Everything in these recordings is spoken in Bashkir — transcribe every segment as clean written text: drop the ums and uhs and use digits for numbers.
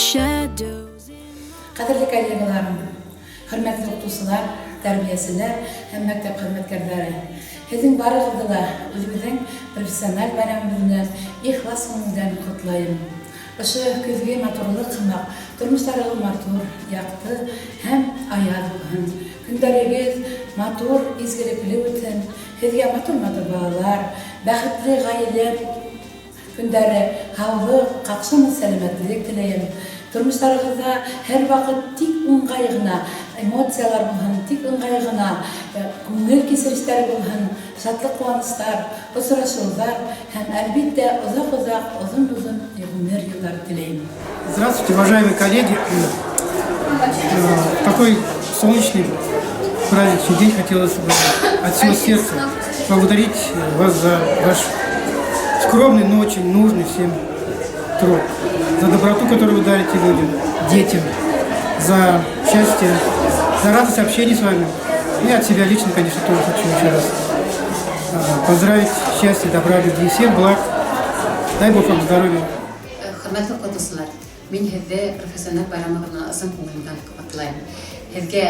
Shadows. Ҡәҙерле коллегаларым, хөрмәтле уҡытыусылар, тәрбиәселәр һәм мәктәп хеҙмәткәрҙәре! Һеҙҙең барығыҙҙы ла үҙебеҙҙең профессиональ байрамыбыҙ менән ихлас күңелдән ҡотлайым. Ошо көҙгө матурлыҡ һымаҡ тормоштарығыҙ матур, яҡты һәм аяҙ булһын. Көндәрегеҙ матур, изгелекле үтһен. Һеҙгә матур-матур балалар, бәхетле ғаилә көндәре, һаулыҡ, ҡаҡшамаҫ сәләмәтлек теләйем. Тормоштарығыҙҙа һәр ваҡыт тик ыңғай ғына эмоциялар булһын, тик ыңғай ғына күңел кисерештәре булһын, шатлыҡ-ҡыуаныстар, осрашыуҙар һәм, әлбиттә, оҙаҡ-оҙаҡ, оҙон-оҙон ғүмер йылдары теләйем. Здравствуйте, уважаемые коллеги. Такой солнечный праздничный день хотелось бы от всего сердца поблагодарить вас за ваш скромный, но очень нужный всем труд, за доброту, которую вы дарите людям, детям, за счастье, за радость общения с вами. И от себя лично, конечно, тоже хочу еще раз поздравить: счастья, добра, любви, всех благ. Дай Бог вам здоровья. Хөрмәтле уҡытыусылар, мин һеҙҙе профессиональ байрамығыҙ менән ысын күңелемдән ҡотлайым. Һеҙгә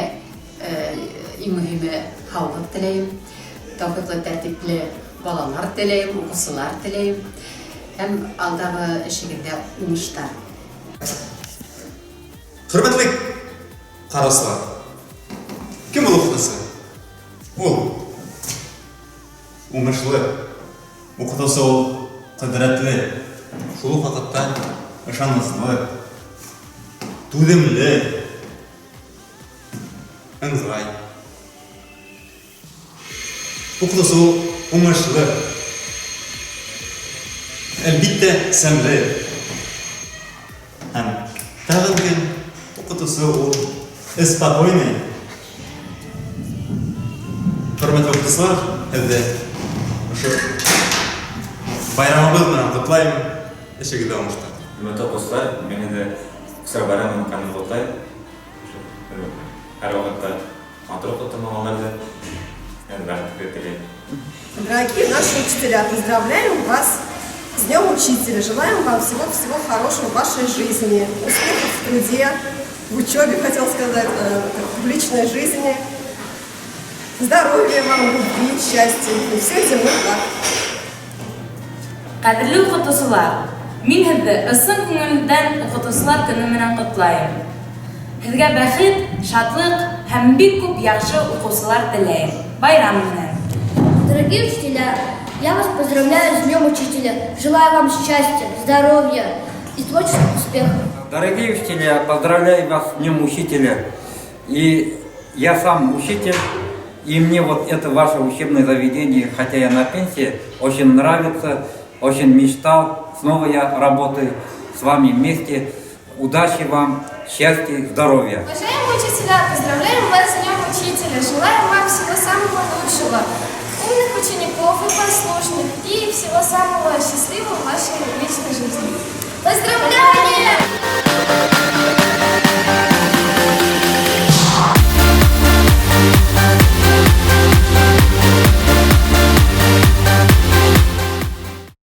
иң мөһиме һаулыҡ теләйем, тәүфиҡлы, тәртипле балалар теләйем, уҡыусылар теләйем һәм алдағы эшегеҙҙә уңыштар. Хөрмәтле ҡараусылар, кем ул уҡытыусы? Ул уңышлы, уҡытыусы ул ҡөҙрәтле, шул уҡ ваҡытта ышаныслы, түҙемле, ыңғай. Уҡытыусы ул уңышлы, әлбиттә, сәмле. Һәм тағын кем? Уҡытыусы ул спокойный. Хөрмәтле уҡытыусылар, һеҙҙе ошо байрамыбыҙ менән ҡотлайым, эшегеҙҙә уңыштар. Хөрмәтле уҡыусылар, мин һеҙҙе Уксар байрамы менән ҡотлайым. Һәр ваҡытта матур уҡытырмағандарҙы бәхетле теләйем. Дорогие наши учителя, поздравляем вас с Днем Учителя. Желаем вам всего-всего хорошего в вашей жизни, успехов в труде, в учебе, хотел сказать, в личной жизни. Здоровья вам, любви, счастья и всех земных благ. Ҡәҙерле уҡытыусылар, мин һеҙҙе ысын күңелдән Уҡытыусылар көнө менән ҡотлайым. Һеҙгә бәхет, шатлыҡ һәм бик күп яҡшы уҡыусылар теләйем. Байрам менән! Дорогие учителя, я вас поздравляю с Днем Учителя. Желаю вам счастья, здоровья и творческих успехов. Дорогие учителя, поздравляю вас с Днем Учителя. И я сам учитель, и мне вот это ваше учебное заведение, хотя я на пенсии, очень нравится, очень мечтал. Снова я работаю с вами вместе. Удачи вам, счастья, здоровья. Уважаемые учителя, поздравляем вас с Днем Учителя. Желаем вам всего самого лучшего, умных учеников и послушных, и всего самого счастливого в вашей личной жизни. Поздравляем!